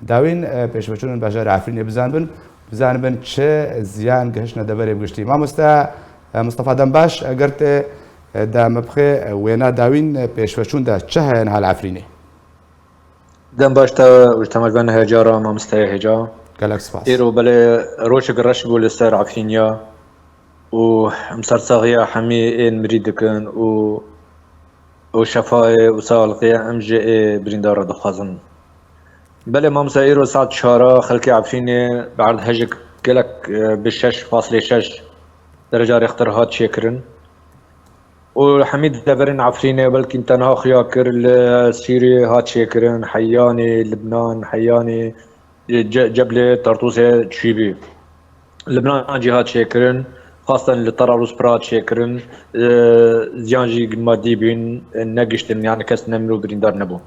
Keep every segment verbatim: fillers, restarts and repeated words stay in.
Dawîn, e, pêşveçûnên bajarê Efrînê bizanibin, bizanibin çi ziyan gihiştine deverê bi giştî. Mamoste, e, Mistefa Dembaş, eger te, e, da me bixê, e, wêna dawîn, e, pêşveçûn de çi heye niha li Efrînê? Dem baş te û ji temaşevanê hêja re, mamosteyê hêja. Gelek spas. Îro belê rojek reş bû li ser Efrîniya û em sersaxiya hemî ên mirî dikin û û şefayê û sağlixê em ji ê birîndar re dixwazin. Belê mamoste, îro saet çar a xelkê Efrînê bi erdhejek gelek, e, bi şeş faslê şeş dereca Rêxtir hat çêkirin. Û hemî deverên Efrînê, belkî tenha xuya kir li Sûriyê hat çêkirin, Heyanî, Libnan, Heyanî, Ce-, Ceblê, Tartûsê çûyî bî. Libnan jî hat çêkirin, xasten li Tarablus pir hat çêkirin, e, ziyan jî madî bîn, e, negiştin, yani kes ne mirov birîndar nebû.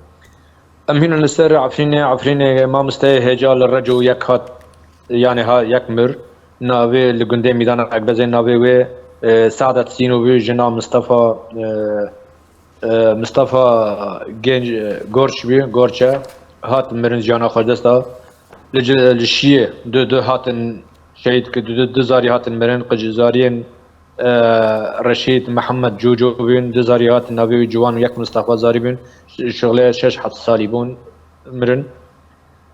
Em hînin li ser Efrînê, Efrînê mamosteyê hêja li Reco yek hat, yani ha yek mir, navê li gundê Mîdana Ekbezê navê wê, e, Sadet Sîno bû, jina Mistefa, e, e, Mistefa Genc, e, Gorç bî, Gorçe, hat mirin jiyana xwe ji dest da. Li ci-, li Şiyê du, du hatin şehîd ki, du, du, du zarî hatin mirin, qij zariyên, e, Reşîd Mihemed Coco bûn, du zarî hatin navê wî Ciwan û yek Mistefa zarî bûn, ş-, şixlê şeş heft salî bûn, mirin.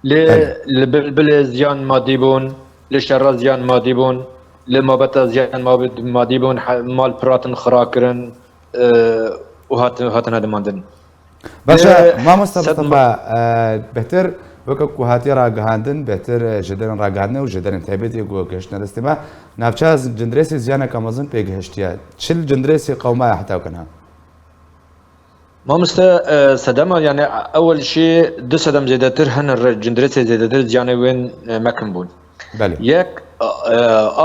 Lê Belê. li Bilbilê ziyan madî bûn, li Şerra ziyan madî bûn, li Mabeta ziyan mabit-, madî bûn, he-, mal piratin xira kirin, e, û hat-, hatine dimandin. Baş e, Lê mamoste sed Mistefa, e, bêhtir weke ku hatiye ragihandin, bêhtir, e, ji derên ragihandinê û ji derên taybetê ku gihiştine destê me, navçeya Cindirêsê ziyaneke mezin pê gihiştiye. Çil Cindirêsê qewimaya heta wekî niha? Mamoste, e, sedema, yani, ewel jî du sedem zêdetir hene re-, Cindirêsê zêdetir ziyanê wên, e, mekin bûn. Belê. Yek, e,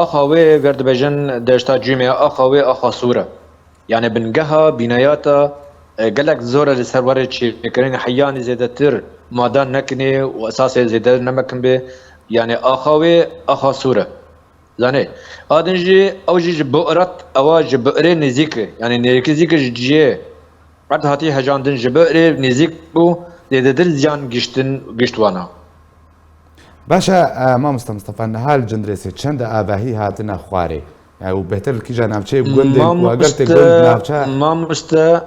axa wê, wer dibêjin deşta Cûmê, axa wê axa Sûr e. Yani bingeha bînayata, e, gelek zor e li ser warê çêkirin, heyanî zêdetir madan nekinê û esasê zêdetir nemekin bê. Yani axa wê axa Sûr e. Zanê, a din jî, ew jî ji Bu'rat, ewa ji Bu'rê nêzîk e. Yani nêzîkî ji cihê erd hatî hejandin, ji Bu'rê nêzîk bû, zêdetir ziyan giştin, gişt wana. Baş e, e, mamoste Mistefa, niha li Cindirêsê çend avahî hatine xwarê? Yani û bêhtir li kîja navçeyê gundê ku eger tê gund navçe. Mamoste,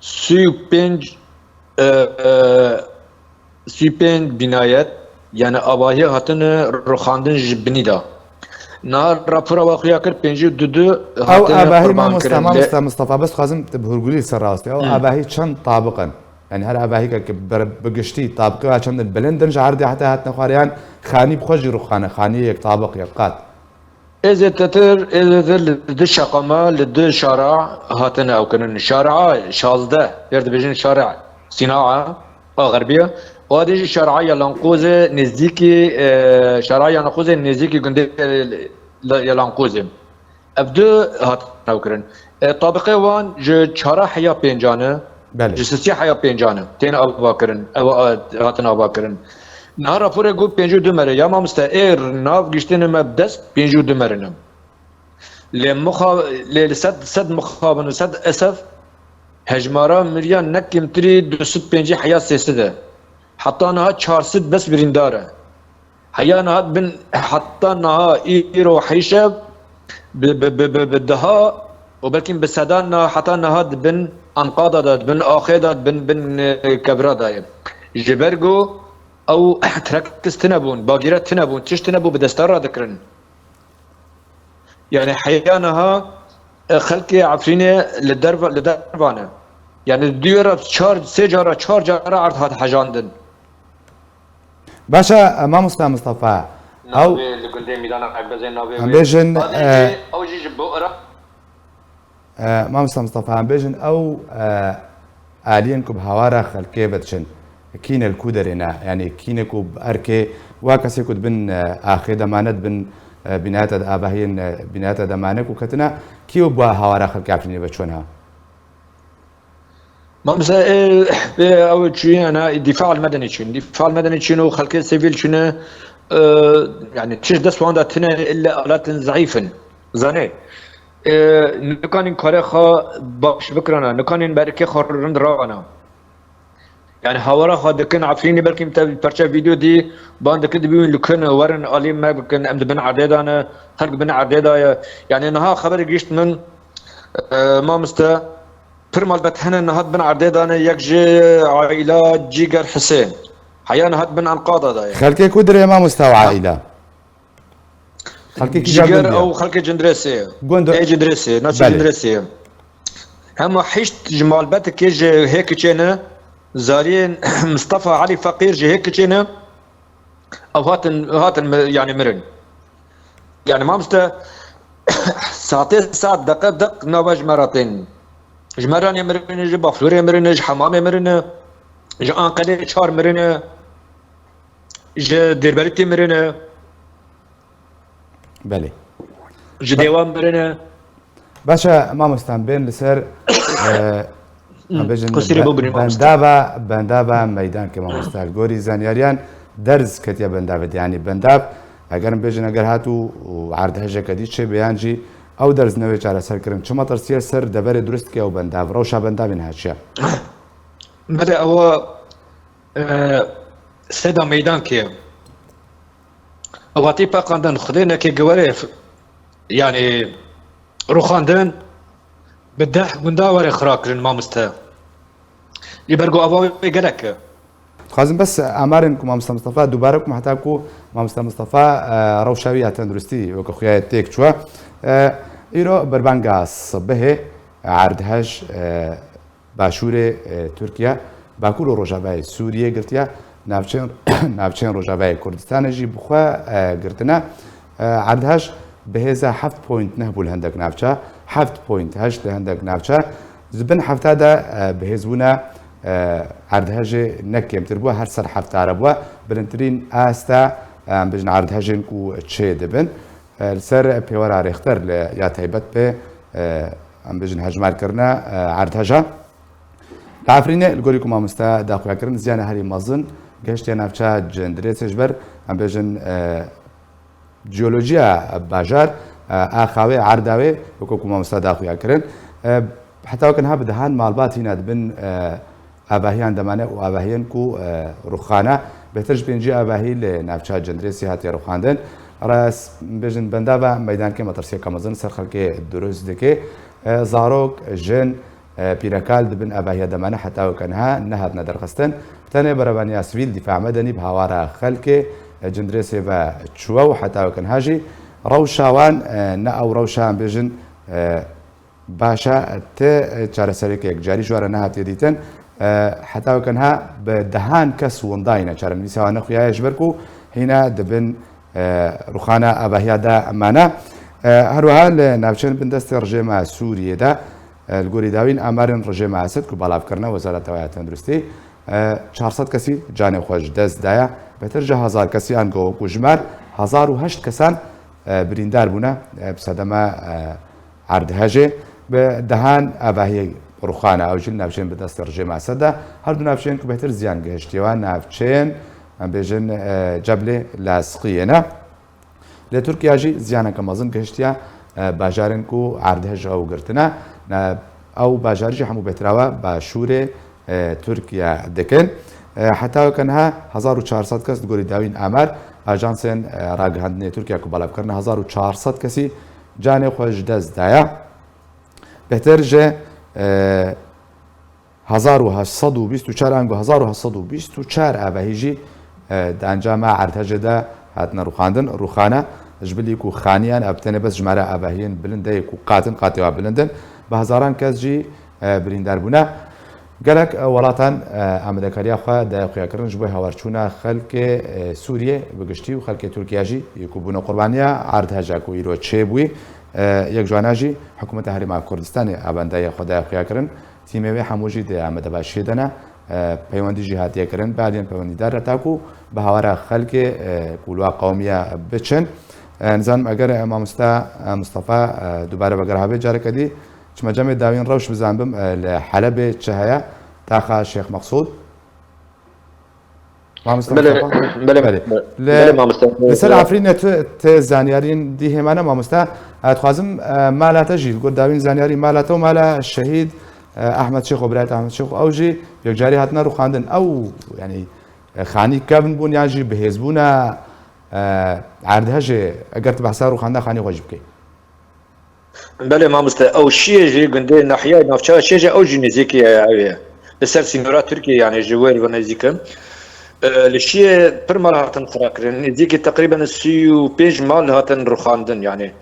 sî û pênc, e, e, sî û pênc bînayet, yani avahî hatine rûxandin ji binî de. Niha rapora we xuya kir, pêncî û du du Ew hatine avahî qurban mamoste, kirin. Lê mamoste Mistefa, bes dixwazim tu bi hûrgulî li ser rast. Ew Hı. avahî çend tabiq in? Yani her avahî ke bi, bi giştî tabiqê wa çend in, bilind in ji erdê heta hatine xwarê, yan xanî bi xwe jî rûxane, xaniyê yek tabiq, yek qat? Ê zêdetir, ê zêdetir li du şeqama, li du şara hatine ew kirin. Şara şazdeh, yer dibêjin şara Sînaa a Xerbiye. Û adê jî şara Yelanqûzê nêzîkî, e, şara Yelanqûzê nêzîkî gundê, e, Yelanqûzê. Ev du hatine ew kirin. E, tabiqê wan ji çara heya pêncan e, Belê. ji sisiya heya pêncan e. Tên ava kirin, ev, e, hatin ava kirin. Niha raporê got pêncî û du mere. Ya mamoste, ê nav giştine me bi dest pêncî û du mere ne. Lê mixa-, lê li sed, sed mixabin û sed esef hejmara miriyan ne kêmtirî du sed pêncî heya sê sed e. Heta niha çar sed bes birîndar e. Heya niha bin, heta niha îro heyşev bi, bi, bi, bi, bi deha û belkî bi sedan niha, heta niha di bin anqada de, di bin axê de, di bin, bin, e, kevra de ye. Ji ber ku ew trekis tune bûn, bagîre tune bûn, tişt tune bû bi desta re dikirin. Yani heya niha, e, xelkê Efrînê li derva, li derva ne. Yani di wê re çar, sê cara, çar cara erd hat hejandin. Baş e, e, mamoste Mistefa. Ew Navê li gundê Mîdana Ekbezê navê em wê. bêjin, Adê e, jî, ew jî ji bo Iraq. E, mamoste Mistefa, em bêjin ew, e, aliyên ku bi hawara xelkê ve diçin, kî ne, li ku derê ne? Yani kî ne ku bi erkê, wa kesê ku dibin, e, axê de mane, dibin, e, bînayeta de avahiyên, e, bînayeta de mane ku ketine, kî bi hawara xelkê Efrînê ve çûne? Mamoste, e, e, ew çûyî, yani, dîfa al medeni çûn. Dîfa al medeni çûn û xelkê sivîl çûne, e, yani, çi ji dest wan de tine, ille alatin zeîf in. Zanê, e, nikanîn karê xwe baş bikirana, nikanîn berikê xwe rind rawena. Yani hawara xwe dikin Efrînê, belkî te parça vîdeo dî, ban dikin dibî wî li kin werin alî me bikin, em di bin erdê de ne, xelk bin erdê de ye. Yani niha xeberê gihişt min, e, mamoste, pir malbet hene niha di bin erdê de ne, yek ji aîla Cîger Hisên. Heya niha di bin enqada de ye. Xelkê ku dirê mamoste û aîla? Xelkê kîja Cîger gundî ye? Ew xelkê Cindirêsê ye. Gund. Ê Cindirêsê, nasî Belê. Cindirêsê ye. Hema hişt ji malbetekê ji hê kiçê ne, zariyên Mistefa Elî Feqîr ji hê kiçê ne, ew hatin, hatin mi-, yani mirin. Yani mamoste, saetê saet, deqe deq nava ji me re tên. Ji Meranê mirine, ji Baflorê mirine, ji Hemamê mirine, ji Anqelê çar mirine, ji Dêrberîtê mirine. Belê. Ji Dêwan birine. Baş e, mamoste, em bên li ser, e, em bêjin Qusîrê ben-, bibûrî, mamoste. Bendava, bendava meydankê, mamoste. Li gorî zanyariyan derz ketiye bendavê de. Yanî bendav, eger em bêjin, eger hat û, û erdhejeke dî çêbe yan jî ew derz newê çareser kirin. Çi metirsiyê ser deverê durust ke ew bendav, rewşa bendavê niha çi ye? Belê, ew, e, sêda meydankê. Ew hatî peqandin, Xwedê neke giwerê f-, yani rûxandin bi deh gunda were xira kirin, mamoste. Ji ber ku ava wê gelek e. Dixwazim bes amarên ku mamoste Mistefa dubare bikim, heta ku mamoste Mistefa, e, rewşa wî ya tenduristî weke xuya ye têk çûye. E, îro berbanga sibehê erdhej, e, Başûrê, e, Tirkiye, Bakur û Rojavayê Sûriyê girtiye, navçeyên, navçeyên Rojavayê Kurdistanê jî bi xwe, e, girtine. E, erdhej bi hêza heft point neh bû li hindek navçe, heft point heşt li hindek navçe. Ji bin hefta de, e, bi hêz bûne, e, erdhejê ne kêmtir bû, her ser hefta re bû. Bilindtirîn asta, e, em bêjin erdhejên ku çê dibin. E, li ser pêwera Rêxter li ya taybet bi, e, em bêjin hejmar kirine, e, erdheja. Li Efrînê, li gorî ku mamoste daxuya kirin, ziyana herî mezin gihiştiye navça Cindirêsê ji ber, em bêjin, e, jeolojiya bajar, e, axa wê, erda wê, weke ku mamoste daxuya kirin. E, heta weke niha bi dehan malbat hîna dibin, e, avahiyan demane û avahiyên ku, e, rûxane. Bêhtir ji pêncî avahî li navça Cindirêsê hatiye rûxandin. Res, bêjin bendava meydankê metirsiyeke mezin ser xelkê dirust dike. E, zarok, jin, e, pîrekal dibin avahiya demane heta weke niha nehatine derxistin. Bi tenê berevaniya sivîl Dîfa Medenî bi hawara xelkê, e, Cindirêsê ve çûye û heta weke niha jî rewşa wan, e, ne ew rewşa em bêjin, e, baş e, ti çaresereke yekcarî ji we re nehatiye dîtin. E, heta weke niha bi dehan kes windayî ne, çarenivîsa wan nexuyaye ji ber ku hîna dibin, e, rûxana avahiya de mane. E, her wiha li navçeyên bindestê rejêma Sûriyê de, e, li gorî dawîn amarên rejêma Esed ku belav kirine Wezareta we ya Tenduristî, e, çar sed kesî canê xwe ji dest daye. Bêhtir ji hezar kesî ango wekî jimar hezar û heşt kesan, e, birîndar bûne, e, bi sedema, e, erdhejê. Bi dehan avahiyê rûxane, ew jî li navçeyên bi destê rejêma Esed de, her du navçeyên ku bêhtir ziyan gihiştiye wan navçeyên, em bêjin, e, Ceblê Lasqiyê ne. Li Tirkiye jî ziyaneke mezin gihiştiye, e, bajarên ku erdhej ew girtine. Ne, ew bajarî jî hemû bêhtir awe başûrê, e, Tirkiye dikin. E, heta weke niha hezar û çar sed kes li gorî dawîn amar ajansên, e, ragihandinê Tirkiye ku belav kirine, hezar û çar sed kesî canê xwe ji dest daye. Bêhtir ji, e, hezar û heşt sed û bîst û çar ango hezar û heşt sed û bîst û çar avahî jî, e, di encama erdhejê de hatine rûxandin. Rûxane ji bilî ku xaniyan ev tenê bes jimara avahiyên bilind e ku qatin, qatê wa bilind in. Bi hezaran kes jî, e, birîndar bûne. Gelek, e, welatan, e, amadekariya xwe daye xuyakirin ji bo hawarçûna xelkê, e, Sûriyê bi giştî û xelkê Tirkiye jî ku bûne qurbaniya erdheja ku îro çêbûyî. E, yek ji wana jî Hikûmeta Herêma Kurdistanê abendayiya xwe daye xuyakirin. Tîmê wê hemû jî di amadebaşiyê de ne, e, peywendî jî hatiye kirin bi aliyên peywendîdar re, ta ku bi hawara xelkê, e, ku li wa qewimiya biçin. E, nizanim eger, e, mamosta, e, Mustafa, e, dubare veger habe careke dî, çime cemê dawîn rewş bizanbim, e, li Helebê çi heye, taxa Şêx Meqsûd. Mamoste Belê, Mustafa? Belê, belê. Li, belê, mamoste. Li ser Efrînê tu, tu zanyariyên dî hêmane, mamoste. Ez dixwazim, e, mala te jî, li gor dawîn zanyarî mala te û mala şehîd e, Ehmed Şêxo, birayet Ehmed Şêxo, ew jî yekcarî hatine rûxandin. Ew, yanî, e, xanî kevn bûn yan jî bihêzbûna, e, erdhejê, eger tu behsa rûxandina xanî xwe jî bikey. Belê mamoste, ew Şiyê jî gundê nahiyayê navçeya Şiyê jî ew jî nêzîkî ew ê. Li ser sînora Tirkiyê, yanî ji wê ve nêzîk in. E, li Şiyê pir mal hatin xira kirin. Nêzîkî teqrîben sî û pênc mal hatin rûxandin, yanî.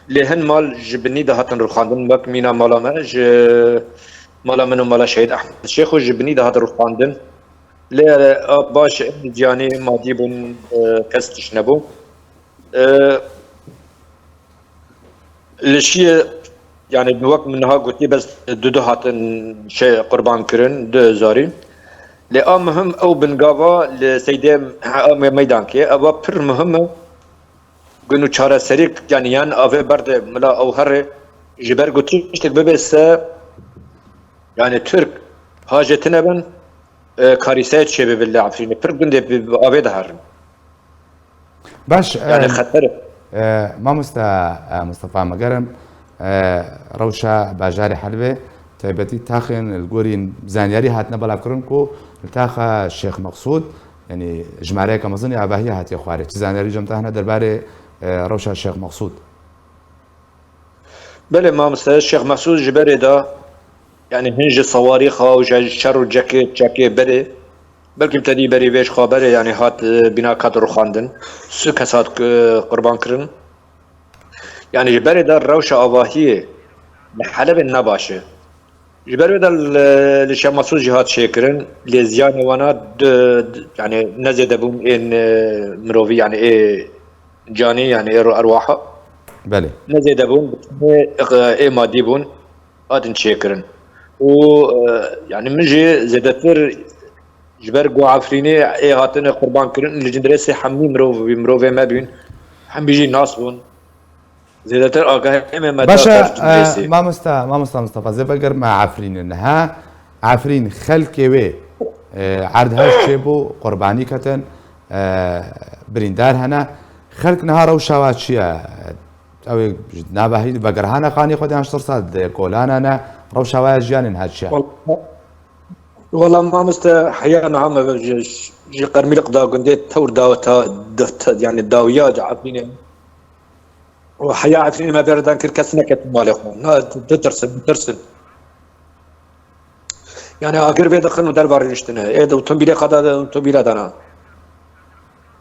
Lê hin mal ji binî de hatin rûxandin, wek mîna mala me, ji mala min û mala Şehîd Ehmed Şêxo ji binî de hatin rûxandin. Lê, e, a baş, e, ziyanê madî bûn, e, kes tişt nebû. E, Li Şiyê, yanî wek min niha gotî, bes du du hatin şey qurban kirin, du zarî. Lê a muhim ew bingava li Seydê, ha, em ê meydankê, ewa pir muhim e. Gun û çareserî, yanî yan avê berde mila ew herê, ji ber ku tiştek bibe se, yanî Tirk hacê tine bin, e, karîseyê çêbibe li Efrînê. Pir gundê bi, bi avê diherin. Baş, Yani e, xeter. E, mamosta, e, Mustafa, me gerem, e, rewşa bajarê Helbê, taybetî taxên li gorî zanyarî hatine belavkirin ku li taxa Şêx Meqsûd, yanî jimareyeke mezin ya avahiyê hatiye xwarê. Çi zanyarî cem te hene derbarê, e, rewşa Şêx Meqsûd? Belê mamoste, Şêx Mesûd ji berê de, yanî hin ji sewarîxa û ji şer û cekê, çekê berê, belkî te dî berî vê ji xwe berê, yanî hat, e, bînak hat rûxandin, sê kes hat, e, qurban kirin. Yanî ji berê de rewşa avahiyê li Helebê ne baş e. Ji ber wê de li, li Şêx Mesûd jî hat çêkirin, lê ziyanê wana di, di, yanî ne zêde bûn ên, e, mirovî, yanî ê canî, yanî ê ro-, erwaha. Belê. Ne zêde bûn, ê, ê madî bûn, hatin çêkirin. Û, e, yanî min jî zêdetir ji ber ku Efrînê ê hatine qurban kirin, li cindirêsê hemî mirov, mirovê me bûn, hemî jî nas bûn. Zêdetir agahiyê me me Baş e, da ters e, dûrêsê. Mamosta, mamosta Mustafa, zê veger me Efrînê niha. Efrîn xelkê wê, e, erdhej çêbû, qurbanî ketin, e, birîndar hene. Xelk niha rewşa wa çi ye? Ew ê navahî vegerhane xanî xwe de yan ji tirsa di kolana ne? Rewşa wa ya jiyanê niha çi ye? Wal-, wala mamoste heya niha me ji, ji Qermîliq da gundê tewr da ta, da, ta, yanî dawiya di Efrînê. Û heya Efrînê me berdan kir, kes neketin malê xwe. Na, ditirsin, bitirsin. Yani agir vê dixin û derva rûniştine. Ê de otomobîlê qada de otomobîla dana.